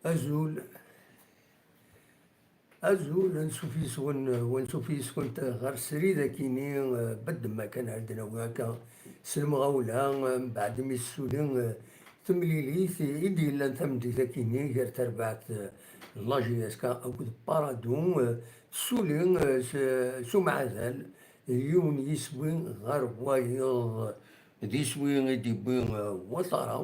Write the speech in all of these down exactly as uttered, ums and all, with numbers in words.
Azul. Azul, ansuf yis-wen, wansuf yis-went ɣer srid akini, eh, bedd ma kan ar d-nawi akka s lemɣawla, eh, mbeɛd mi tessuli, eh, temlilit i d-yellan tameddit akini gar terbaɛt, eh, la J S K akked Parado, eh, tessuli, eh, s, s umɛadal, yiwen yiswi ɣer wayeḍ, d iswi i d-yewwi, eh, Ouattara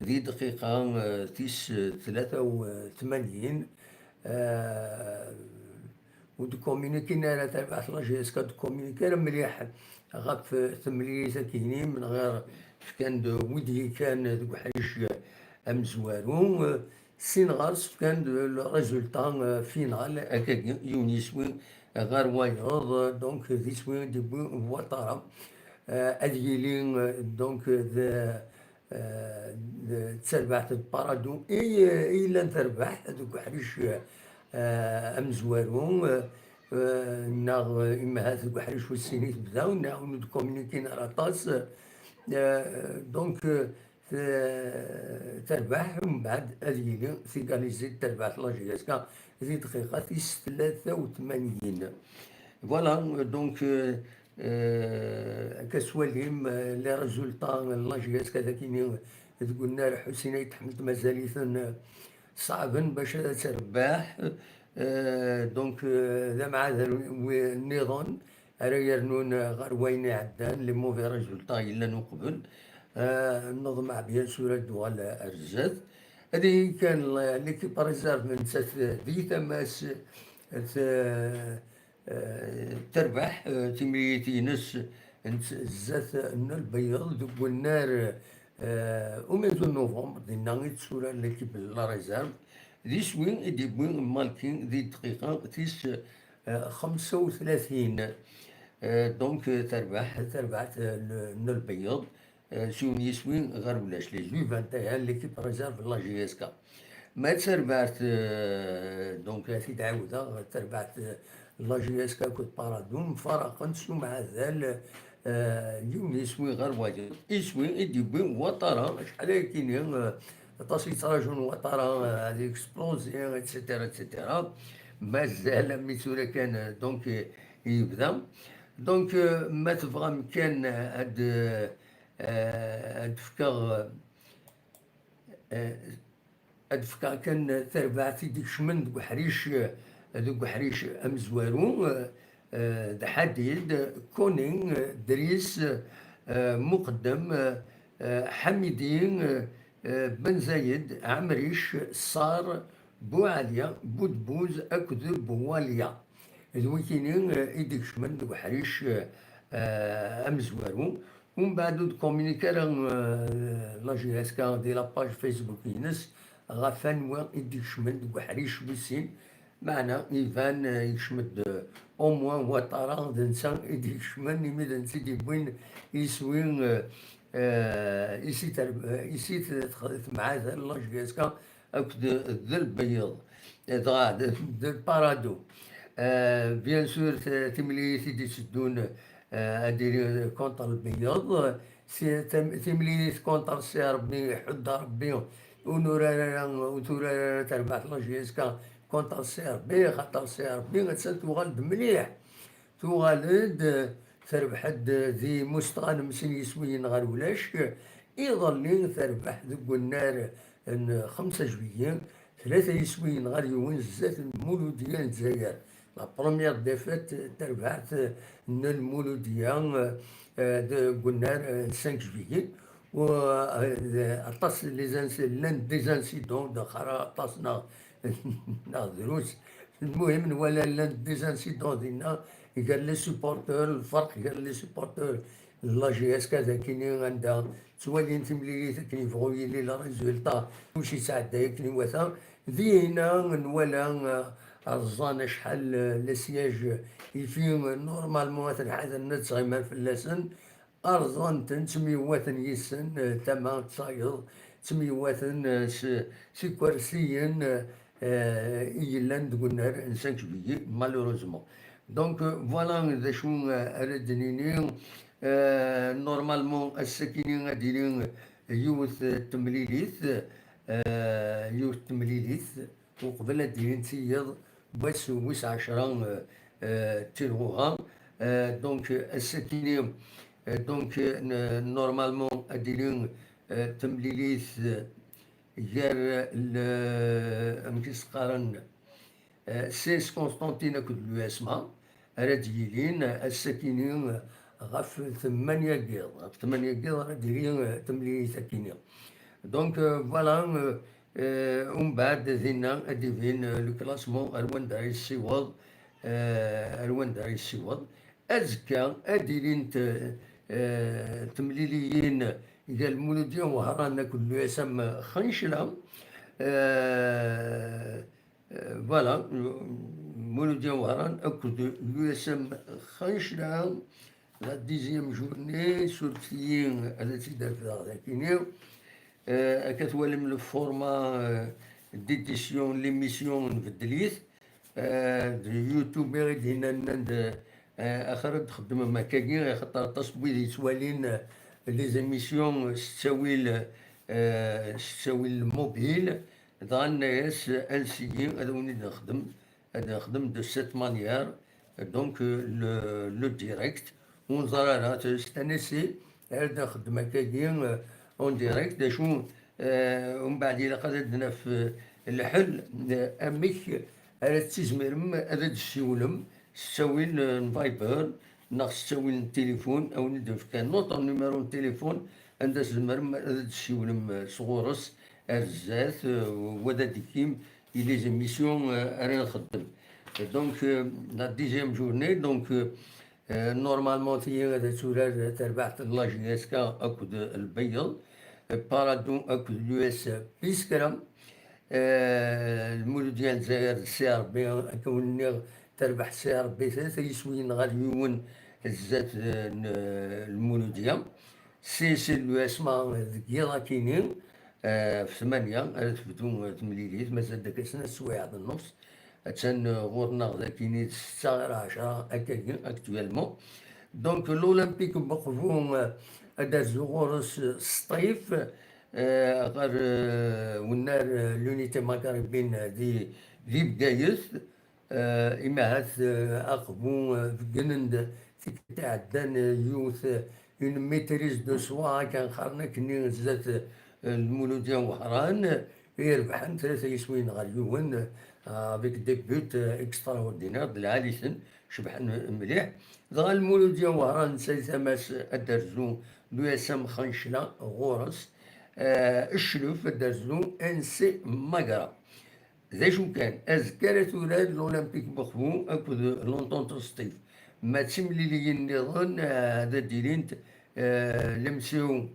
di dqiqa, eh, tis, eh, tlata u tmanyin. Eh, ur d-communiquin ara, terbaɛt la J S K ur d-communiquin ara mliḥ ɣef, eh, temlilit akini, menɣir fkan-d wid yekkan deg uḥric, eh, amezwaru. Eh, Sin ɣer-s fkan-d le résultat, euh, final, akkagi, yiwen yiswi ɣer wayeḍ, donc, d iswi i d-yewwi Ouattara. Euh, ad yili, euh, donc, d, euh, d tarbaɛt n Parado i, i yellan terbeḥ deg uḥric, euh, amezwaru, euh, euh, neɣ, euh, imahat deg uḥric wis sin i tebda, neɣ ur d-communiquin ara aṭas. Euh, donc, euh, t-, terbeḥ, umbeɛd ad yili tigalizi d terbaɛt la J S K di dqiqa tis tlata u tmanyin. Voilà, donc, euh, euh, akka s walim, euh, les résultats n la J S K dagini deg unnar Ḥusin Ayt Ḥmed mazal-iten, euh, ṣeɛben bac ad terbeḥ. Euh, donc, euh, d amɛadal wi-, nniḍen ara yernun ɣer wayen iɛeddan, les mauvais résultats yellan uqbel. Euh, neḍmeɛ bien sûr ad d-tuɣal ar zdat. Ad yili kan l-, l'équipe réserve nettat di tama-s, t-, euh, terbeḥ, euh, timlilit-ines n t-, zdat n lbeyyeḍ deg unnar, euh, umenzu n novembre, dinna i tetturar l'équipe n la réserve. D iswi i d-yewwi Malki di dqiqa tis, eh, xemsa u tlatin. Eh, donc, eh, terbeḥ, terbeɛt, eh, n, n lbeyyeḍ, eh, s yiwen yiswi ɣer ulac. Les U vingt et un, l'équipe réserve n la J S K. Ma d tarbaɛt, eh, donc, ad t-id-ɛawdeɣ, tarbaɛt, eh, n la J S K akked Parado, mfaraqen s umɛadal, eh, yiwen yiswi ɣer wayeḍ. Iswi i d-yewwi Ouattara, acḥal ayakini, eh, aṭas yettrajun Ouattara, eh, ad yexplozi, et cetera, et cetera. Mazal mi tura kan, eh, donc, eh, yebda. Donc, eh, ma tebɣam kan, eh, ad, eh, ad fkeɣ, eh, ad fkeɣ kan tarbaɛt i d-ikecmen deg uḥric, eh, deg uḥric amezwaru, eh, eh, d Ḥadid, Koning, Dris, eh, Muqeddem, eh, eh, Ḥamidi, eh, eh, Ben Zayed, Ɛemric, Ṣṣar, Buɛali, Budbuz akked Buwalya. D wikini, eh, i d-ikecmen deg uḥric, eh, eh, amezwaru. Umbeɛd ur d-communique ara, eh, la J S K di la page Facebook-ines ɣef anwa i d-ikecmen deg uḥric wis sin. Meɛna iban, eh, yekcem-d, eh, au moins Ouattara, d netta i d-ikecmen, imi d netta i d-yewwin iswi, eh, eh, isi ter-, eh, isi t-, t-, temɛadal la J S K akked d lbeyyeḍ, eh, dɣa d, d Parado. Eh, bien sûr, t-, timlilit i d-itteddun, eh, ad iri contre lbeyyeḍ. Si-, tam-, timlilit contre C R B, iḥudd Rebbi, ur nurar ara, ur turar ara terbaɛt la J S K contre C R B, xaṭer C R B attan tuɣal-d mliḥ. Tuɣal-d, terbeḥ-d di Mustɣanem sin yiswiyen ɣer ulac. Iḍelli terbeḥ deg unnar n xemsa juillet, tlata yiswiyen ɣer yiwen zdat n Lmuludiya n Lezzayer. La première défaite, tarbaɛt n Lmuludiya, eh, deg unnar, eh, n cinq juillet. U, eh, aṭas les inci-, llan des incidents, d axara aṭas neɣ, neɣ drus. Lmuhim, nwala llan des incidents dinna, gar les supporters, lferq gar les supporters n la J S K d akini anda ttwalin timlilit akken yebɣu yili le résultat, kullec yettɛedday akken iwata. Dinna nwala, eh, rẓan acḥal, eh, le siège, ifi, eh, normalement ad ten-ḥadren ad ttɣiman fell-asen, rẓan-ten, ttemyewwaten yis-sen, eh, tama d tayeḍ, ttemyewwaten, eh, s, s ikersiyen, eh, i yellan deg unnar n cinq juillet, malheureusement. Donc, euh, voilà d acu, euh, ara d-nini. Euh, normalement, ass-akini ad d-tili yiwet, euh, temlilit, euh, yiwet temlilit, uqbel ad d-ilint tiyiḍ, wass wis ɛecra, euh, euh, d tilɣuɣa. Euh, donc, ass-akini, euh, donc, euh, n-, normalement, ad d-ilin, euh, temlilit, euh, gar le, amek i s-qqaren, euh, C S Constantine akked l'U S M A, ara d-yilin ass-akini ɣef tmanya n yiḍ, ɣef tmanya n yiḍ ara d-tili, euh, temlilit akini. Donc, euh, voilà, euh, euh, umbeɛd dinna ad d-ibin, euh, le classement ar wanda ara yessiweḍ, euh, ar wanda ara yessiweḍ. Azekka ad d-ilint, euh, temliliyin gar Lmuludya Wehran akked l'U S M Xancla. Euh, euh, voilà, Lmuludya Wehran akked l'U S M Xancla, la dixième journée, surfet-iyi ad tt-id-refdeɣ dakini. Euh, akka twalam le format, euh, d'édition, l'émission, nbeddel-it. Euh, d YouTube i ɣ-d-yennan, nnan-d, euh, axir ad txeddmem akkagi, axaṭer aṭas n wid yettwalin, euh, les émissions, euh, s ttawil, euh, s ttawil mobile. Dɣa nenna-yas, euh, ales-iyi ad awen-id-nexdem, ad nexdem de cette manière, donc, euh, le, le direct. Ur neẓri ara, c'est un essai, ara d-nxeddem akkagi, euh, en direct. D acu, euh, umbeɛd ilaq ad d-naf, euh, lḥel, euh, amek ara tizmirem ad d-tessiwlem s ttawil, euh, n Viber neɣ s ttawil n tilifun, a wen-d-nefk notre numéro n tilifun, anda tzemrem ad d-tessiwlem, euh, sɣur-s ar zdat, euh, wa d adikim i les émissions, euh, ara nxeddem. Donc, euh, la dixième journée, donc, euh, euh, normalement, tigi ad turar terbaɛt n la J S K akked Lbeyyeḍ, euh, Paradou akked l'U S Biskra, euh, Lmuludya n Lezzayer d C R B, akka wen-nniɣ, terbeḥ C R B tlata yiswiyen ɣer yiwen zdat, euh, n, euh, Lmuludya. C S l'U S M A deg yiḍ akini, euh, ɣef tmanya ara tebdu, euh, temlilit, mazal-d akka snat swayeɛ d nnefs. Attan, euh, ɣur-neɣ dakini d ssetta ɣer ɛecra akkagi, actuellement. Donc, l'Olympique n Uqbu, euh, ad d-terzu ɣur-s, euh, Sṭif, euh, ɣer, euh, wennar, euh, l'Unité Maghrébine di, di Bgayet. Euh, imahat, euh, Aqbu, euh, beggnen-d tikkelt iɛeddan, euh, yiwet, euh, une maîtrise de soi, akken qqaren akkenni zdat, euh, Lmuludya Wehran, euh, irebḥen tlata yiswiyen ɣer yiwen, euh, avec des buts, euh, extraordinaires, d lɛali-ten, cebḥen mliḥ. Dɣa Lmuludya Wehran, netta di tama-s, ad d-terzu l'U S M Xancla ɣur-s, euh, Ccluf ad d-terzu N C Magra. D acu kan, azekka ara turar l'Olympique n Uqbu akked l'Entente Sṭif. Ma d timliliyin nniḍen, eh, ad d-ilint, eh, l'M C O,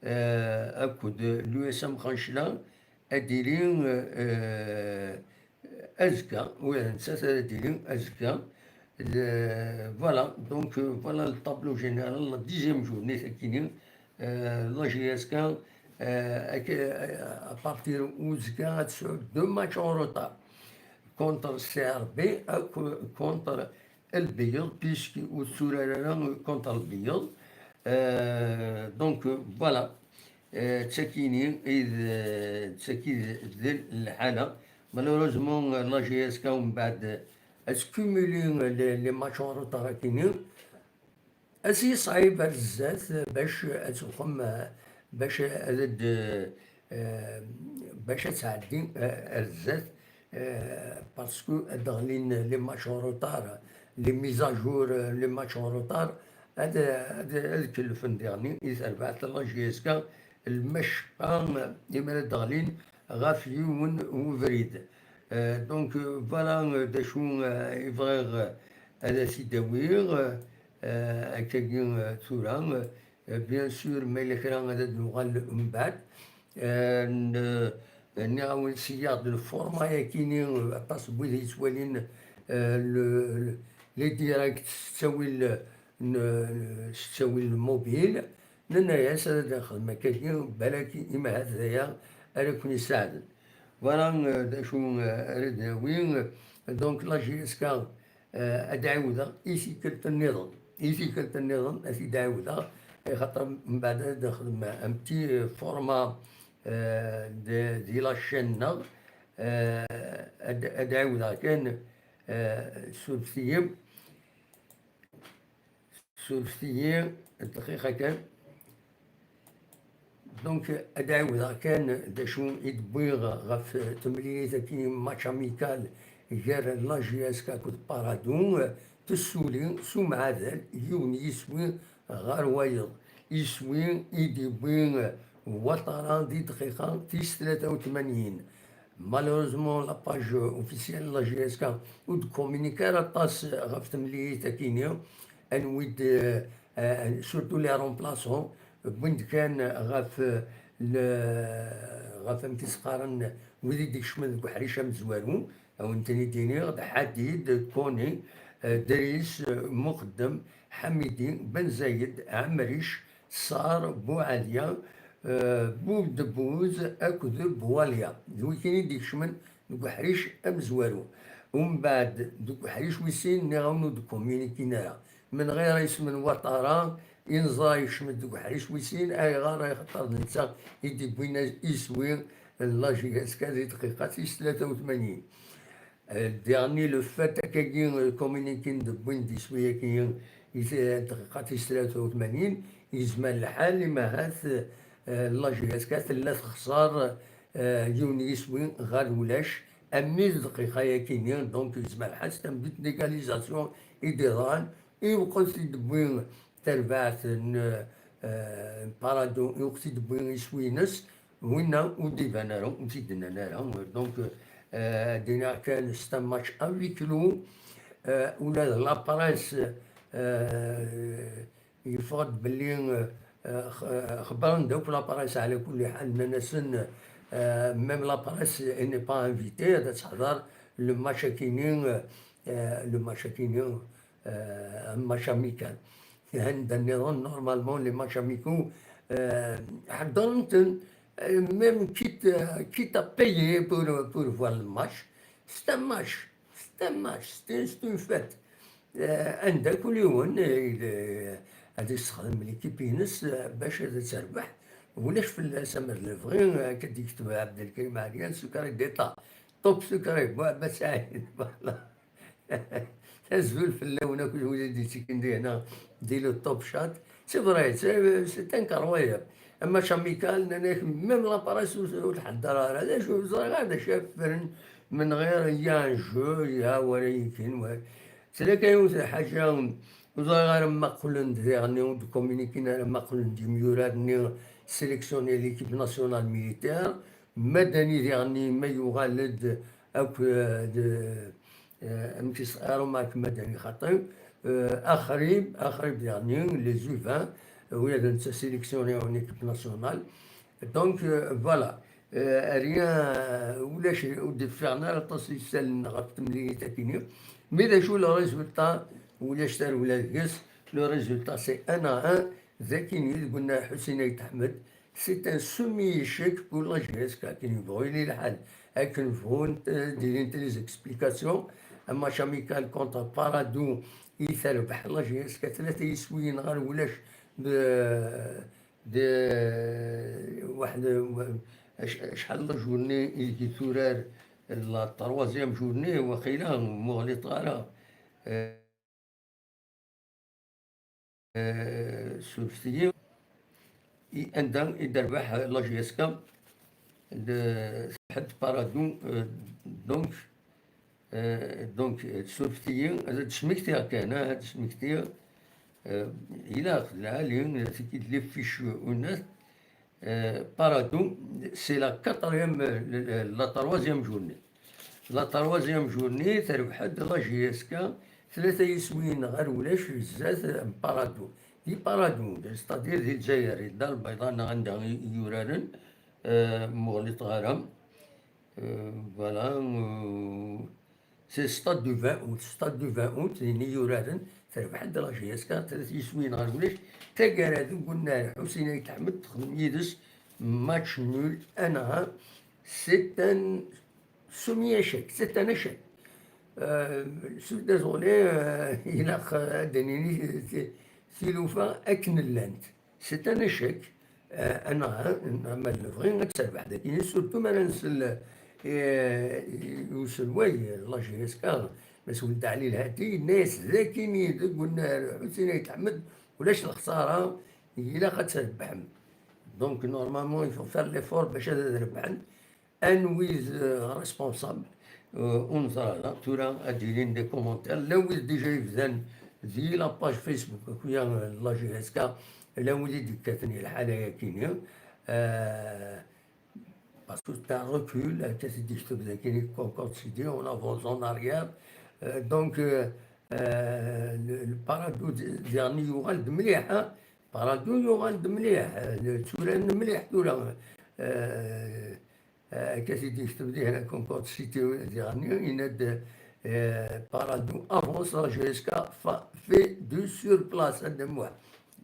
eh, akked l'U S M Xancla, ad d-ili, eh, azekka, ula d nettat ara d-ili azekka. Le, voilà, donc, euh, voilà le tableau général, la dixième journée, c'est fini. Euh, la J S K, euh, avec, euh, à partir où deux matchs en retard contre C R B, euh, co-, contre Lbeyyeḍ, puisque au Surarara contre Lbeyyeḍ. Euh, donc, euh, voilà. Euh, d takini i d, d taki d, d lḥala. Malheureusement, la J S K umbeɛd ad tcumuler les, les matchs en retard akini. Ad s-yeṣɛib ar zdat bac ad tuxem, bac ad d, eh, bac ad tɛeddi, eh, ar zdat, eh, parce que ad d-ɣlin les matchs en retard, les mises à jour, eh, les matchs en retard, ad, ad, ad kellfen diɣni i terbaɛt n la J S K lmacqa imi ara d-ɣlin ɣef yiwen ubrid. Eh, donc, eh, voilà, eh, d acu, eh, i bɣiɣ, eh, ad as-id-awiɣ, eh, eh, akkagi, eh, tura, eh, bien sûr, ma yella kra ad d-nuɣal mbeɛd. Eh, n-, nniɣ-awen seyyaɣ-d lfurma-yakini, eh, aṭas n wid yettwalin, eh, le, le, les directs s ttawil, n, s ttawil mobile. Nenna-yas ad nexdem akkagi, balak imahat d aya ara ken-isaɛden. Voilà, eh, d acu, eh, ara d-nawi. Donc, la J S K, eh, ad d-ɛiwdeɣ i tikkelt nniḍen. I tikkelt nniḍen ad t-id-ɛiwdeɣ, eh, xaṭer mbeɛd ad nexdem un petit, eh, format, euh, di, di la chaîne-nneɣ. Euh, ad, ad ɛiwdeɣ kan, euh, surfet-iyi. Surfet-iyi dqiqa kan. Donc, ad ɛiwdeɣ kan d acu i d-wwiɣ ɣef temlilit-agi, match amical gar la J S K akked Paradou. Tessuli s umɛadal, yiwen yiswi ɣer wayeḍ. Iswi i d-iwwi Ouattara di dqiqa tis tlata u tmanyin. Malheureusement, la page officielle n la J S K ur d-communique ara aṭas ɣef temlilit-akini. Anwi d, euh, surtout les remplaçants, wwin-d kan ɣef, euh, le, ɣef amek i s-qqaren, wid i d-ikecmen deg uḥric amezwaru, ad wen-ten-id-iniɣ, d Ḥadid, Koni, euh, Dris, euh, Muqeddem, Ḥamidi, Ben Zayed, Ɛemric, Ṣar, Buɛalya, euh, Budebbuz akked Buwalya. D wikin i d-ikecmen deg uḥric amezwaru. Umbeɛd, deg uḥric wis sin, nniɣ-awen ur d-communiquin ara. Menɣir isem n Ouattara, i neẓra yekcem-d deg uḥric wis sin, ayɣer? Axaṭer d netta i d-iwwin iswi n la J S K di dqiqa tis tlata u tmanyin. Euh, dernier le fait, akkagi, euh, communiqué n-, d-wwin-d iswi-agi i t-, dqiqa tis tlata u tmanyin, yezmer lḥal, imahat, euh, la J S K tella texṣer, euh, yiwen yiswi ɣer ulac, armi d dqiqa-yakini, donc yezmer lḥal s tamdint d'égalisation i d-iḍran, i weqt i d-wwi tarbaɛt n, euh, Paradou, i weqt i d-wwi iswi-ines, winna ur d-iban ara, ur t-id-nnan ara. Donc, euh, ad iniɣ kan, c'est un match à huis clos. Euh, ula d la presse, euh, yeffeɣ-d belli, euh, euh, x-, euh, xebbren-d akk la presse, ɛla kulli ḥal, nnan-asen, euh, même la presse n'est pas invitée, ad teḥḍer le match-akini, euh, euh, le match-akini, euh, un match amical. Anda nniḍen, normalement, les matchs amicaux, euh, ḥeḍren-ten, euh, même quitte, euh, quitte à payer pour, pour voir le match. C'est un match, c'est un match, c'est une, c'est une fête. Euh, anda kul yiwen, euh, ad yessexdem l'équipe-ines, euh, bac ad terbeḥ. Ulac fell-as, amer d lebɣi, euh, akka d-yekteb Ɛebdelkarim Ɛeryan, secret d'État. Top secret, Buɛebba Saɛid, voilà. Azul fell-awen akk wid i d-yettekkin dihna di le Top Chat. C'est vrai, c'est, c'est incroyable. Match amical, nnan-ak, même la presse ur, ur tḥedder ara. D acu, ur ẓriɣ ara d acu ara ffren, menɣir, il y a un jeu, il y a wara yikin, wa-, tella kan yiwet lḥaǧa, ur ẓriɣ ara ma qqlen-d diɣen, ur d-communiquin ara ma qqlen-d yimyurar-nni sélectionnés l'équipe nationale militaire. Madani diɣen ma yuɣal-d akk, euh, d, euh, amek i s-, Arumak Madani xaṭi, euh, Axrib, Axrib diɣen, les U vingt, euh, ula d netta sélectionné en équipe nationale. Donc, euh, voilà. Euh, rien, euh, ulac, ur d-ffiɣen ara aṭas n yisallen ɣef temlilit-akini. Mais d acu le résultat? Ulac tarewla deg-s. Le résultat, c'est un à un. D akini i d-yenna Ḥusin Ayt Ḥmed. C'est un semi-échec pour la J S K, akken yebɣu yili lḥal. Akken bɣunt, euh, d-ilint les explications. Un match amical contre Paradou, i terbeḥ la J S K tlata yiswiyen ɣer ulac, d, d, waḥed, ac-, acḥal la journée i deg turar, la troisième journée, waqila, ur ɣliṭeɣ ara. Euh, Euh, surfet-iyi. I, anda i d-terbeḥ la J S K d, ḥedd Paradou, euh, donc, euh, donc, euh, surfet-iyi, ad d-smektiɣ kan, ah, ad d-smektiɣ, euh, ilaq, lɛali, tiki-d les fiches unat, Euh, Paradou, c'est la quatrième, euh, la, la troisième journée. La troisième journée, terbeḥ-d la J S K, tlata yiswiyen ɣer ulac zdat, euh, Paradou. Di Paradou, c'est-à-dire di Lezzayer, di Dda Lbayḍa, neɣ anda i, i yuraren, euh, muɣlit ɣaram. Euh, voilà, euh, c'est stade du vingt août, stade du vingt août, din i yuraren, terbeḥ-d la J S K, tlata yiswiyen ɣer ulac, taggara deg unnar, Ḥusin Ayt Ḥmed, texdem yid-s match nul, un à un, c'est un semi-échec, c'est un échec. Euh, je suis désolé, euh, ilaq, euh, ad d-nini, ti-, tilufa akken llant. C'est un échec. Eh, anɣa, anɣa ma d lebɣi ad terbeḥ dagi, surtout mi ara nsel, eh, i uselway n la J S K, Mass Weld Ɛli Lhati, yenna-yas dagi deg unnar Ḥusin Ayt Ḥmed, ulac lexsara, ilaq ad trebḥem. Donc, normalement, il faut faire l'effort bac ad rebḥen. Anwi d, euh, responsable, euh, ur neẓri ara. Tura ad d-ilin des commentaires. Llan wid déjà yebdan di la page Facebook, akk-ya, euh, la J S K, llan wid i d-yekkaten i lḥala-yakini. Euh, parce que c'est un recul, akka t-id-yekteb dagi Concorde City, on avance en arrière. Euh, donc, euh, euh, le, le Paradou d-, dernier yuɣal-d mliḥ, hein. Paradou yuɣal-d mliḥ, euh, tturan mliḥ tura. Euh, euh, akka t-id-yekteb dihin Concorde City dernier, yenna-d, euh, Paradou avance, la J S K fa-, fait du sur place, a Dda Muḥ.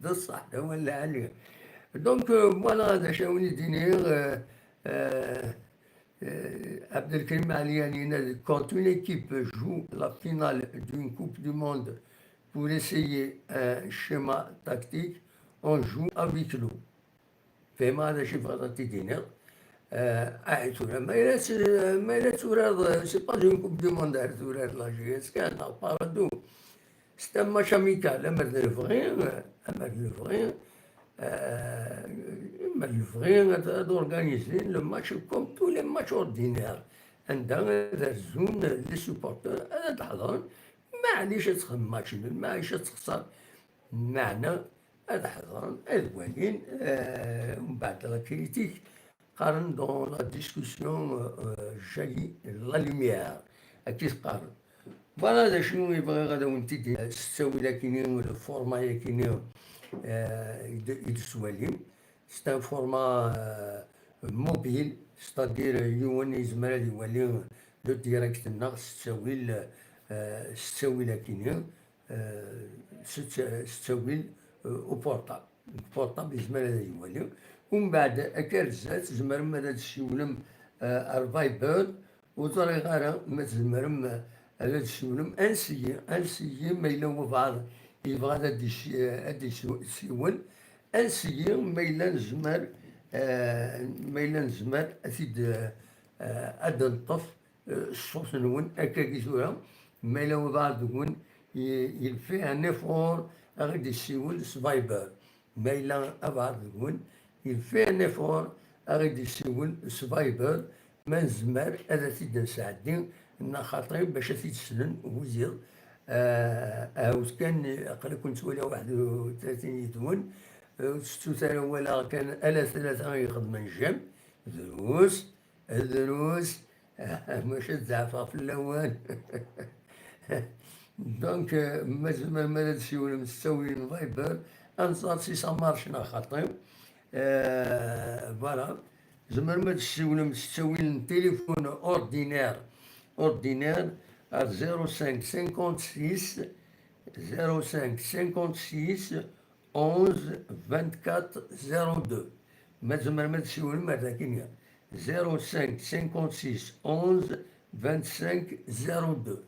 D ṣṣeḥ, d awal lɛali. Donc, euh, voilà, d acu ara wen-d-iniɣ, euh, euh, euh, Abdelkrim Aliani, quand une équipe joue la finale d'une Coupe du Monde pour essayer un schéma tactique, on joue à huis clos. Fehmeɣ d acu i bɣiɣ ad t-id-iniɣ. Euh, ah, tura, ma yella t-, ma yella turareḍ, c'est pas une Coupe du Monde ara turareḍ la J S K neɣ Paradou. C'est un match amical, amer d lebɣi, amer d lebɣi, euh, amer d lebɣi ad, ad organiser le match comme tous les matchs ordinaires. Anda ad rzun les supporters, ad d-ḥeḍren, maɛlic ad texdem match nul, maɛlic ad texṣer, meɛna ad ḥeḍren, ad walin, euh, mbeɛd la critique, qqaren dans la discussion, euh, jaillit la lumière. Akka i t-qqaren. Voilà d acu i bɣiɣ ad awen-t-id, s ttawil akini, le format akini, euh, i d-, i d-tettwalim. C'est un format, euh, mobile, c'est-à-dire yiwen yezmer ad iwali le direct-nneɣ s ttawil, euh, s ttawil akini, euh, s tt-, s ttawil, euh, au portable. Deg portable yezmer ad iwali. Umbeɛd, akka ar zdat, tzemrem ad d-tessiwlem, euh, ar Viber, ur ẓriɣ ara ma tzemrem, euh, ad d-tessiwlem. Ad nessigi, ad nessigi ma yella wabɛaḍ yebɣa ad d-yessi-, ad d-yessiwel. Ad nessigi ma yella nezmer, euh, ma yella nezmer ad t-id, euh, ad d-neṭṭef, euh, ṣṣut-nwen akkagi tura. Ma yella wabɛaḍ deg-wen, i-, il fait un effort ad ɣ-d-yessiwel s Viber. Ma yella abɛaḍ deg-wen, il fait un effort ad ɣ-d-yessiwel s Viber, ma nezmer ad t-id-nesɛeddi, neɣ xaṭi bac ad t-id-slen wiyiḍ. Ah, ahut kan, aql-aken ttwaliɣ waḥed u tlatin yid-wen, ur tettut ara, walaɣ kan ala tlata i ixedmen j'aime, drus, drus, maca ad zeɛfeɣ fell-awen. Donc, euh, ma tzemrem ad d-siwlem s ttawil n Viber, ad nẓer si ça marche neɣ xaṭi. Euh, voilà. Tzemrem ad d-siwlem s ttawil n téléphone ordinaire, ordinaire, à zéro cinq cinquante-six, zéro cinq cinquante-six, onze vingt-quatre zéro deux. Ma tzemrem ad d-siwlem ar dagi, zéro cinq cinquante-six onze vingt-cinq zéro deux.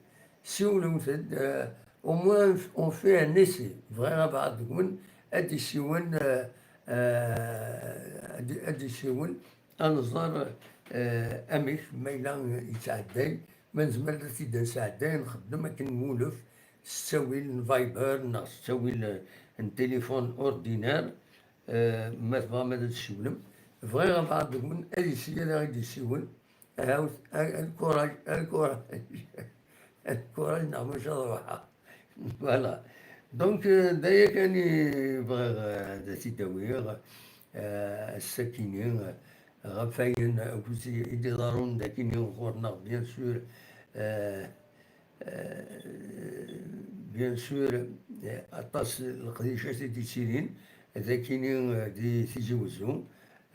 Siwlemt-d, euh, au moins on fait un essai. Bɣiɣ abɛaḍ deg-wen ad d-isiwel, euh, euh, ad d-, ad d-isiwel, ad nẓer, euh, amek ma yella yettɛedday, ma nezmer ad t-id-nesɛedday, nxeddem akken nwulef, s ttawil n Viber neɣ s ttawil, euh, n téléphone ordinaire. Euh, ma tebɣam ad d-tessiwlem, bɣiɣ abɛaḍ deg-wen ad yessi ad aɣ-d-yessiwel. Ahawt, a-, lkuraj, lkuraj, lkuraj neɣ maca ad ruḥeɣ. Voilà. Donc, euh, d aya kan i bɣiɣ, euh, ad t-id-awiɣ, euh, ass-akini, euh, ɣef wayen akk i d-iḍerrun d akini ɣur-neɣ, bien sûr, euh, Euh, bien sûr, euh, aṭas n leqdicat i d-yettilin, d akini, euh, di Tizi Wezzu.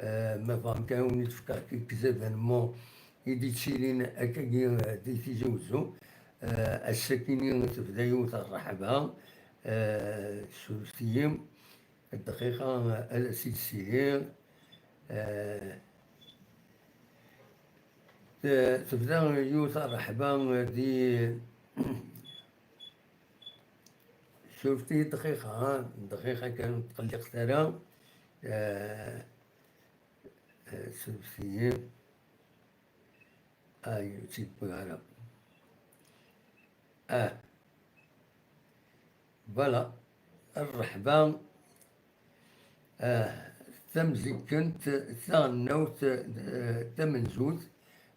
Euh, ma bɣam kan ad wen-d-fkeɣ quelques événements i d-yettilin akkagi, euh, di Tizi Wezzu. Euh, ass-akini tebda yiwet rreḥba, euh, surfet-iyi, dqiqa, euh, ad as-id-ssiliɣ. Euh, Te-, tebda yiwet rreḥba di, surfet-iyi dqiqa, ha, dqiqa kan, ur tqelliqet ara. Eh, Sebti. Ay, ur tt-id-wwiɣ ara. Ah. Voilà. Rreḥba, ah, tamzikkent, taɣelnawt, eh, tamenzut,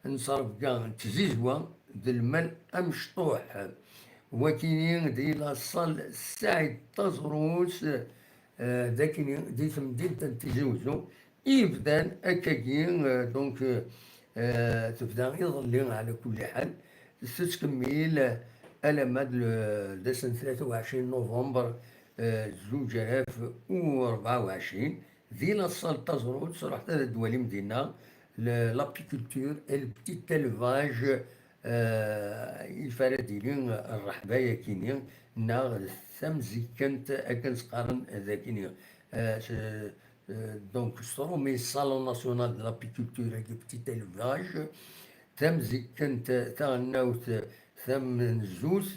n ttrebga n tzizwa d lmal amecṭuḥ. Wakini di la salle Saɛid Taẓrut, eh, d akini di temdint n Tizi Uzzu i yebdan akkagi, eh, donc, eh, tebda iḍelli ɛla kulli ḥal, tettkemmil alamma d le-, d ass n tlata u ɛecrin novembre, eh, zuǧ alaf u rebɛa u ɛecrin, di la salle Taẓrut, ruḥet ad d-twalim dinna le-, l'apiculture et le petit élevage, eh, i fara d-ili rreḥba-yakini, neɣ tamzikkent akken s-qqaren dakini. Eh, s-, eh, donc, s tṛumi Salon National de l'Apiculture et du Petit Élevage, tamzikkent taɣelnawt tamenzut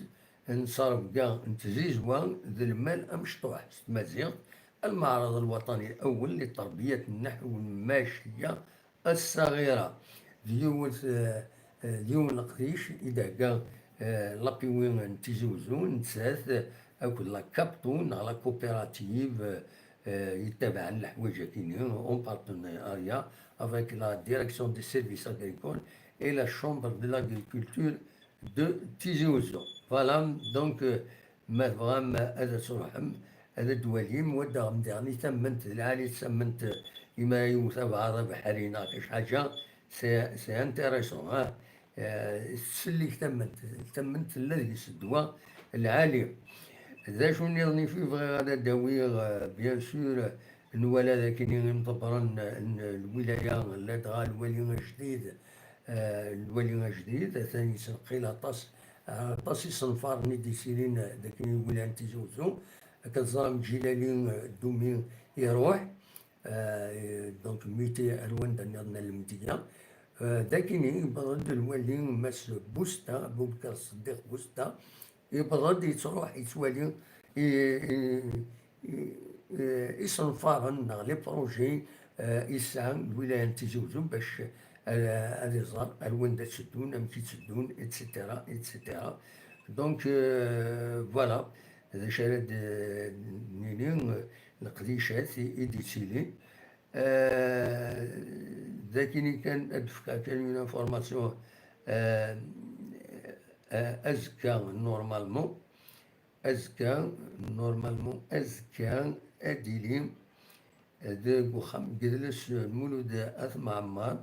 n ttrebga n tzizwa d lmal amecṭuḥ s tmaziɣt, المعرض الوطني الأول للتربية نحو الماشية الصغيرة. D yiwet, eh, eh, d yiwen leqdic i d-thegga, eh, l'A P W n Tizi Uzzu, nettat, eh, akked la Capto neɣ la coopérative, eh, yettabaɛen leḥwayeǧ-agi-nni, en partenariat avec la direction des services agricoles et la chambre de l'agriculture de Tizi Uzzu. Voilà, donc, euh, ma tebɣam ad truḥem, ad twalim, wadda ɣem diɣen i tamment d lɛali, tamment, euh, imi ara yewwet abeɛɛaḍ abeḥri neɣ kra ḥaǧa, c'est, c'est intéressant, hein. Euh, tsellek tamment, tamment tella deg-s ddwa lɛali. D acu nniḍen i bɣiɣ ad d-awiɣ, euh, bien sûr, nwala d akken imḍebbren n lwilaya, ladɣa lwali ajdid, eh, lwali ajdid, atan yettneqqil aṭas, aṭas isenfaren i d-yettilin d akken i lwilaya n Tizi Uzzu. Akka teẓram Ǧilali, eh, Dumi iruḥ, eh, donc muté ar wanda nniḍen a Lemdeyya. Eh, d akken yewweḍ-d lwali Mass Busta, Bubekr Ṣeddiq Busta, yewweḍ-d yettruḥ yettwali i, i, i, i, isenfaren neɣ les projets, eh, i tesɛa lwilaya n Tizi Uzzu bac, eh, ad iẓer ar wanda tteddun, amek i tteddun, et cetera, et cetera. Donc, eh, voilà, d acu ara d-nini, eh, leqdicat i, i d-yettilin. Eh, d akken kan ad d-fkeɣ kan une information, eh, eh, azekka, normalement, azekka, normalement, azekka ad d-ili deg uxxam n yidles Lmulud At Mɛemmer,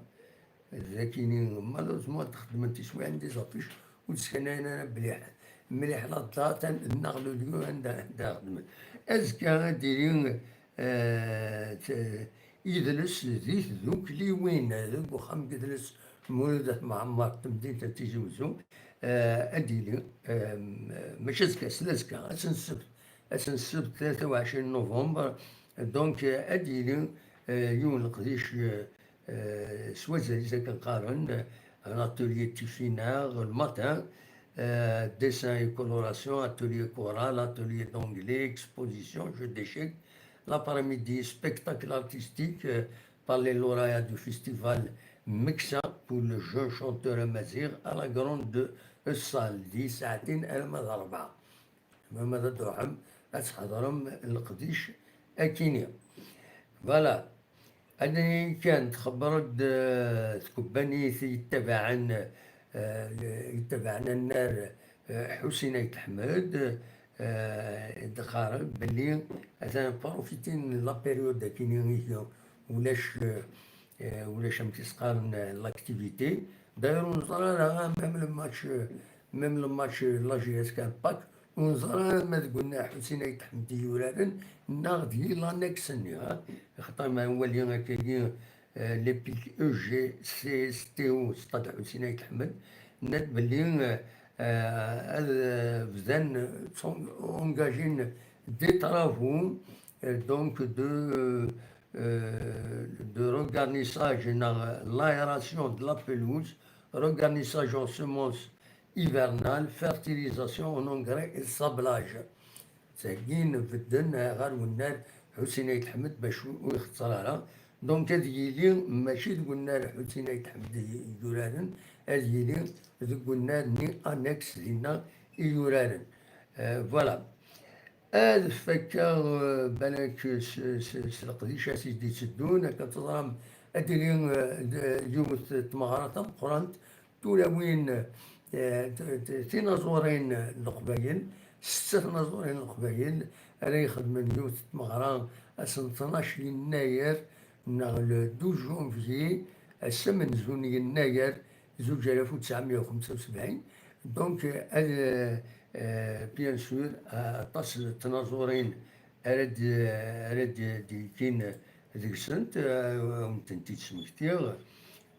d akini, malheureusement, ad xedmen tiswiɛin des affiches, ur d-sskanayen ara mliḥ, mliḥ la date, neɣ le lieu anda, anda xedmen. Azekka ad d-ili, eh, t-, idles di tdukliwin, deg uxxam n yidles Lmulud At Mɛemmer, temdint n Tizi Uzzu, eh, ad d-ili, eh, mačči azekka, s lazekka, ass n ssebt, ass n ssebt tlata u ɛecrin novembre, donc, eh, ad d-ili, eh, yiwen leqdic, eh, eh, s wazal-is akken qqaren, eh, un atelier de tiffinage le matin, eh, dessin et coloration, atelier choral, atelier d'anglais, exposition, jeu d'échecs, l'après-midi, spectacle artistique, eh, par les lauréats du festival Meksa pour le jeune chanteur amazigh à la grande salle, di saatin alamma d rebɛa. Ma, ma ad d-truḥem, ad tḥeḍrem leqdic akini. Voilà. Ad nini kan, txebber-d, eh, tkebbanit yettabaɛen, eh, yettabaɛen annar, eh, Ḥusin Ayt Ḥmed, eh, d-qqaren belli atan profitin la période akini ihi ulac, eh, ulac amek i s-qqaren, eh, l'activité. D'ailleurs, ur neẓri ara, même le match, même le match, la J S K Pak, ur neẓri ara ma deg unnar Ḥusin Ayt Ḥmed i yuraren, neɣ deg l'annexe-nni, ha? Xaṭer ma nwali akkagi, eh, les pics E G C S T O, Stade Ḥusin Ayt Ḥmed, nnan-d belli, eh, eh, ad, eh, bdan, eh, engagin des travaux, eh, donc de, eh, de regarnissage, neɣ l'aération de la pelouse, regarnissage en semences hivernales, fertilisation en engrais et sablage. Ttheggin bedden ɣer wennar Ḥusin Ayt Ḥmed bac ur ixeṣṣer ara. Donc, ad yili mačči deg unnar Ḥusin Ayt Ḥmed i yuraren, ad yili deg unnar-nni annexe dinna i yuraren. Euh, voilà. Ad fakkeɣ, euh, balak s, s, s leqdicat i d-itteddun, akken teẓram, ad d-tili, euh, d, yiwet n tmeɣra tameqqrant, tulawin, eh, t-, t-, tinaẓurin n Leqbayel, setta tnaẓurin n Leqbayel ara ixedmen yiwet n tmeɣra ass n tnac yennayer, neɣ le douze janvier, ass amenzu n yennayer zuǧ alaf u tesɛemya u xemsa u sebɛin. Donc, eh, ad, eh, bien sûr, eh, aṭas n tnaẓurin ara d-, ara d-, d-yekkin deg-sent, eh, ad wen-tent-id-smektiɣ,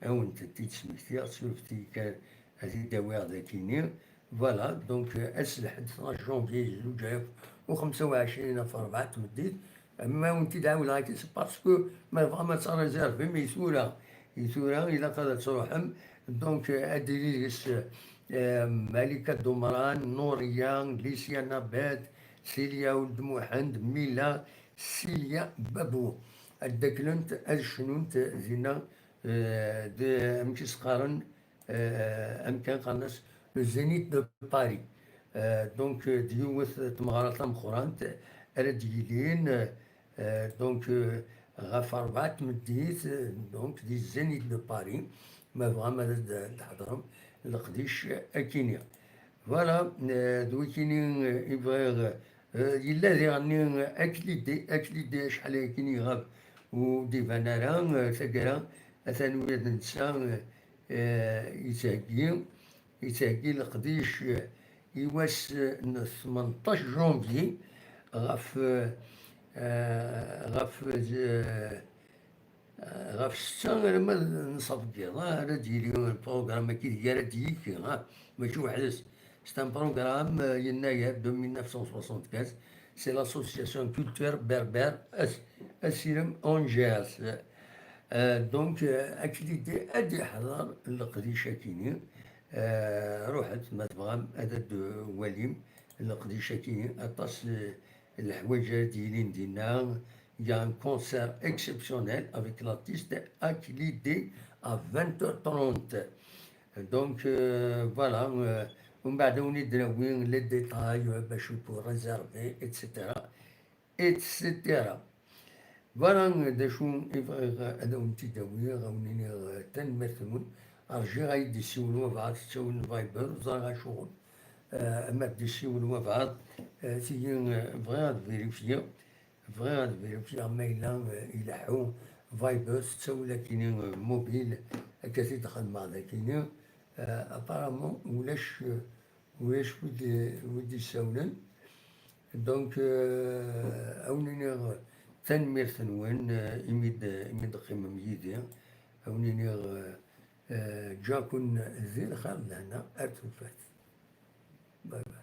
ad wen-tent-id-smektiɣ, surfet-iyi kan ad t-id-awiɣ dagini. Voilà, donc, eh, ass n lḥedd tnac janvier zuǧ alaf u xemsa u ɛecrin ɣef rebɛa n tmeddit, ma wen-t-id-ɛawdeɣ akka, c'est parce que ma tebɣam ad tṛizervim i tura, i tura ilaq ad truḥem. Donc, eh, ad d-tili deg-s, eh, Malika Dumran, Nouriya, Licia Nabet, Silya Ould Muḥend, Mila, Silya Babou. Ad d-aklent, ad cnunt dinna, eh, d, amek i s-qqaren, eh, amkan qqaren-as le Zénith de Paris. Eh, donc, eh, d yiwet n tmeɣra tameqqrant ara d-yilin, eh, donc, eh, ɣef rebɛa n tmeddit, eh, donc, di Zénith de Paris, ma tebɣam ad d-, d-tḥeḍrem leqdic akini. Voilà, eh, d wikini, eh, i bɣiɣ, eh, yella diɣenni, eh, Aklidi, Aklidi acḥal akkin iɣab ur d-iban ara, eh, taggara atan ula d netta, eh, eh, yettheggi, yettheggi leqdic, eh, i wass, eh, n tmenṭac janvier ɣef, eh, eh, ɣef, eh, ɣef setta arma d nṣaf n yiḍ, ah, ara d-yili lprogram-agi deg ara d-yekki, ah, mačči weḥd-s. C'est un programme, euh, yennayer de mille neuf cent soixante-quinze, c'est l'association culture berbère As-, Asirem Angers. Euh, donc, euh, Aklidi ad d-iḥḍer leqdic-akini, euh, ruḥet ma tebɣam ad d-walim leqdic-akini, aṭas, euh, leḥwayeǧ ara d-yilin dinna. Il y a un concert exceptionnel avec l'artiste Aklidi à vingt heures trente. Donc, euh, voilà, euh, ومن بعد وني دراوي les détails, euh, باش يكون réservé, et cetera, et cetera. Voilà, d acu i bɣiɣ ad awen-t-id-awiɣ, ad awen-iniɣ, euh, tanemmirt-nwen. Rjiɣ ad yi-d-issiwel wabɛaḍ s ttawil n Viber, ẓriɣ acuɣer. Euh, ma d-issiwel wabɛaḍ, euh, tigi, euh, bɣiɣ ad vérifier. Bɣiɣ ad vérifier ma yella, eh, ileḥḥu Viber s ttawil akini, eh, mobile, akka t-id-xedmeɣ dakini. Eh, apparemment ulac, eh, ulac wid, wid d-issawlen. Donc, eh, ad wen-iniɣ tanemmirt-nwen, eh, imi d-, imi d-teqqimem yid-i. Ad wen-iniɣ, eh, eh, ǧǧaken di lxir d lehna ar tufat. Bye bye.